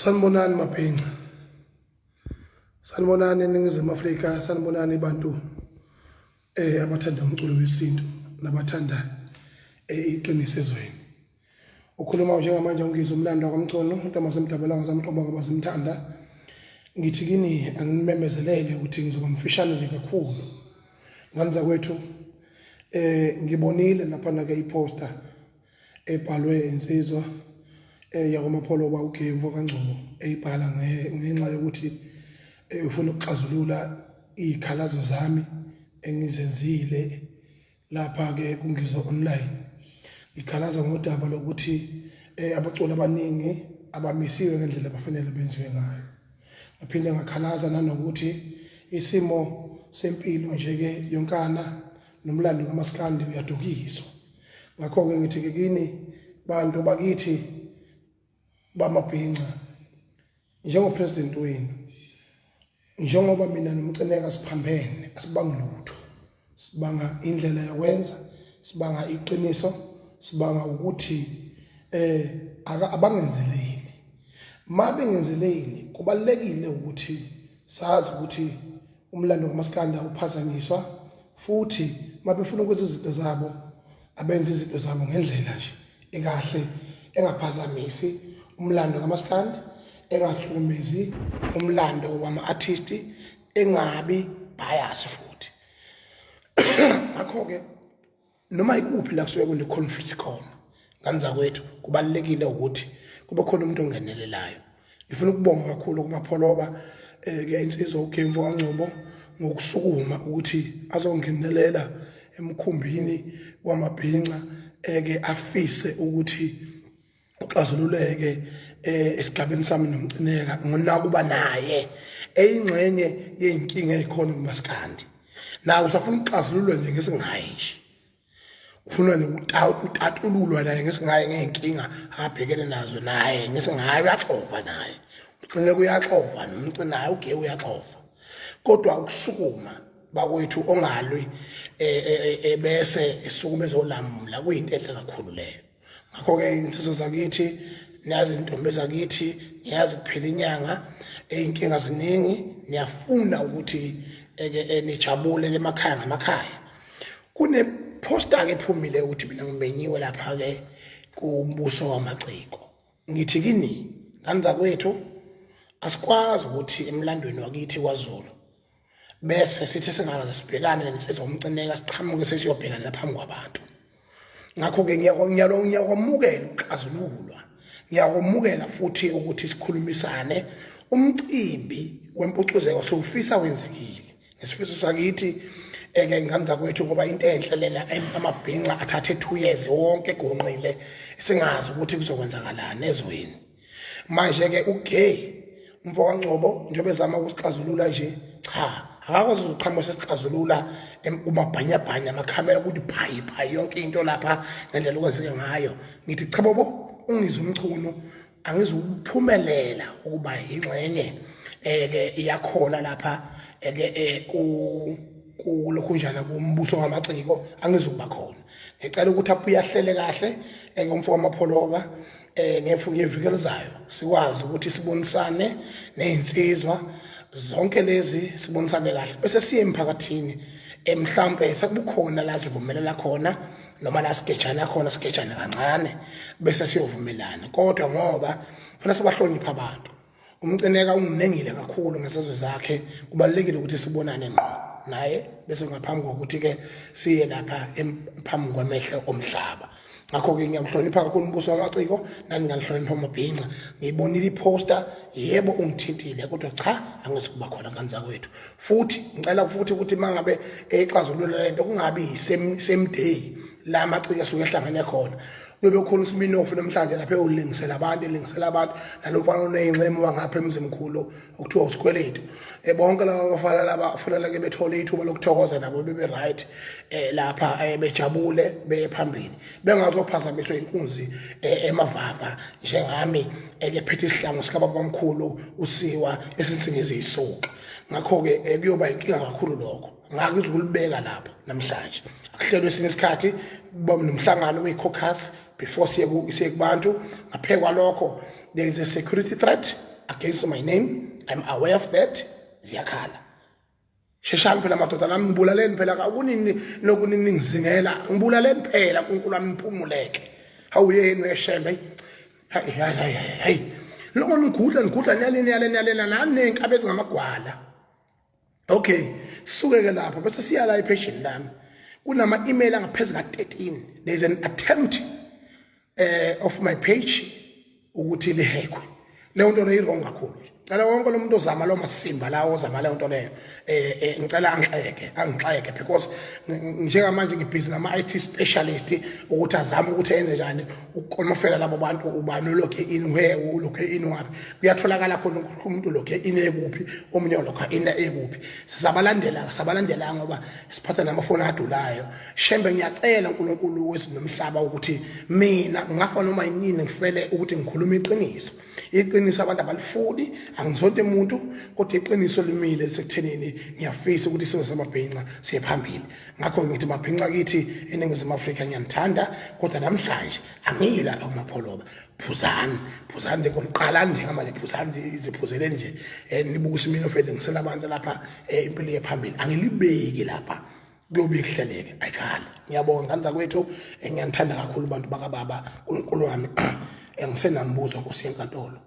Sanibonani mabhinca. Sanibonani eNingizimu Afrika, sanibonani bantu abathanda umculo wesintu nabathanda iqiniso ezweni. Ukhuluma njengamanje ungizwe umlando kwaMchunu, uNtombazane Mdabelanga zamqoba ngoba zimthanda. Ngithi kini anginimemezelele ukuthi ngizoba mfishane nje kakhulu. Ngane zakwethu ngibonile lapha na ke iposter ebhalwe insizwa yakwamapholoba uGevu kaNgcobo eyibhala ngenxa yokuthi ufuna ukuxazulula iy'khalazo zami engizenzile lapha-ke kuNgizwe Online. Ngikhalaza ngodaba lokuthi abaculi abaningi abamisiwe ngendlela abafanele benziwe ngayo. Ngaphinde ngakhalaza nanokuthi isimo sempilo nje-ke yonkana nomlando kamaskandi uyadukiswa. Ngakho-ke ngithi-ke kini bantu bakithi bamabhinca njengopresident wenu njengoba mina nomcineka siphambene asibangi lutho sibanga indlela yokwenza sibanga iqiniso sibanga ukuthi abangenzeleli ma bengenzeleli kubalekile ukuthi sazi ukuthi umlando kamaskandi awuphazanyiswa futhi mabefuna ukwenza izinto zabo abenze izinto zabo ngendlela nje ekahle engaphazamisi umlando kamaskandi engahlukumezi umlando wama-artist engabi bias futhi. Ngakho-ke noma ikuphi la kusuke kune-conflict khona ngane zakwethu kubalulekile ukuthi kube khona umuntu ongenelelayo. Ngifuna ukubonga kakhulu kuMapholoba ke insizwa uGemvu kaNgcobo ngokusukuma ukuthi azongenelela emkhumbini wamabhinca eke afise ukuthi uxazululeke esigabeni sami noMcineka ngonakuba naye eyingxenye yey'nkinga ey'khona kumaskandi. Nawe usafuna ukuxazululwa nje ngesingayi nje, ufuna nje utatululwa naye ngesingayi ngey'nkinga abhekene nazo naye ngesingayi uyaxova naye uMcineka uyaxova nomcinayo uGe uyaxova kodwa ukusukuma bakwethu ongalwi bese esukume ezolamula kuyinto enhle kakhulu leyo. Ngakho-ke insizwa zakithi niyazi intombi zakithi niyazi kuphela inyanga ey'nkinga ziningi niyafuna ukuthi eke nijabule emakhaya ngamakhaya. Kune-poster-ke ephumile ukuthi mina ngimenyiwe lapha-ke kumbuso wamaciko. Ngithi kini ngane zakwethu asikwazi ukuthi emlandweni wakithi kwaZulu bese sithi singakaze sibhekane nensizwa uMcineka siqhamuke sesiyobhekana phambi kwabantu. Ngakho-ke ngiyakwamukela ukuxazululwa, ngiyakwamukela futhi ukuthi sikhulumisane. Umcimbi wempucuzeko siwufisa wenzekile ngesifiso sakithi eke ngane zakwethu ngoba into enhle lena amabhinca athathe 2 years wonke egonqile singazi ukuthi kuzokwenzakalani ezweni. Manje-ke ugay umfo kaNgcobo njengoba ezama ukusixazulula nje cha akakwazi ukuqhamuka sesixazulula kumabhanyabhanya amakhamera ukuthi phayi phayi yonke into lapha ngendlela okwenzeke ngayo. Ngithi cha bobo ungizwe uMchunu angizukuphumelela ukuba yingxenye ke iyakhona lapha ke kulokhunjana kumbuso wamaciko angizukuba khona. Ngicela ukuthi abuye ahlele kahle ke umfo kaMapholoba ngeviki elizayo sikwazi ukuthi sibonisane nezinsizwa zonke lezi sibonisane kahle bese siye emphakathini mhlampe sekubukhona la sivumelela khona noma la sigejana khona sigejane kancane bese siyovumelana kodwa ngoba funa sibahloniphe abantu. UMcineka unginengile kakhulu ngesizwe zakhe kubalulekile ukuthi sibonane ngqo naye bese ngaphambi kokuthi-ke siye lapha phambi kwamehlo omhlaba. Ngakho-ke ngiyamhlonipha kakhulu umbuso wamaciko nani ngiyanihlonipha amabhinca. Ngiyibonile iphosta yebo ungithintile kodwa cha angizukuba khona ngane zakwethu. Futhi ngicela futhi ukuthi uma ngabe eyixazulula le nto kungabi same day la amaciko asuke ehlangene khona. Kuyobe kukhona uSminofu namhlanje lapha ewulingisela abantu elingisela abantu nalo mfana oneyinxemu wangapha emzimkhulu okuthiwa uSikweletu. Bonke laba bafana laba kufanele ke bethole ithuba lokuthokoza nabo bebe right lapha bejabule beye phambili bengazophazamiswa inkunzi emavava njengami ekephethe isihlangu sikababamkhulu usiwa esinsingizi isuka. Ngakho-ke kuyoba inkinga kakhulu lokho. Ngakho izokulibeka lapho namhlanje akuhlelwe esinye isikhathi kuba nomhlangano we-caucus before siye kubantu. Ngaphezu kwalokho there is a security threat. against my name. I'm aware of that. Ziyakhala. Sheshani phela madoda nami, ngibulaleni phela, kunini lokhu ningizingela, ngibulaleni phela, uNkulunkulu wami, ngiphumuleke. Hawu yenu eshembe, hayi hayi hayi hayi, lokho nigudla nigudla niyalena niyalena niyalena nani ney'nkabi ezingamagwala. Okay, sisuke ke lapho bese siya la ephejini lami, kunama-email angaphezu ka-13. There is an attempt of my page ukuthi lihackwe. Leyo nto leyo i-wrong kakhulu. Cela wonke lo muntu ozama lo masimba lawo, ozama leyo nto leyo, ngicela angixeke, angixeke, because njengamanje ngibhizi nama-IT specialist ukuthi azame ukuthi enze njani ukukonofela labo bantu, ubani ulokhe in where, ulokhe in waphi. Kuyatholakala khona ukuthi umuntu ulokhe in ekuphi, omunye ulokhe in ekuphi. Sisabalandela, sabalandela ngoba siphatha namafoni adulayo. Shembe, ngiyacela uNkulunkulu wezulu nomhlaba ukuthi mina ngafa noma yinini, ngifele ukuthi ngikhuluma iqiniso. Iqiniso abantu abalifuni, angizonto umuntu, kodwa iqiniso limile sekuthenini ngiyafisa ukuthi isizwe samabhinca siye phambili. Ngakho ngithi mabhinca kithi eNingizimu Afrika, ngiyanithanda, kodwa namhlanje angiyi lapha kumapholoba. Phuzani, phuzani nje, komqalani njengamanje, phuzani, iziphuzeleni nje, nibukise imino fele ngisela abantu lapha, impilo yephambili angilibeki lapha, kuyobe kuhleleke. Ayikhali. Ngiyabonga ngane zakwethu, ngiyanithanda kakhulu bantu bakababa. uNkulunkulu wami, ngisenambuzo, nkosi yenkantolo.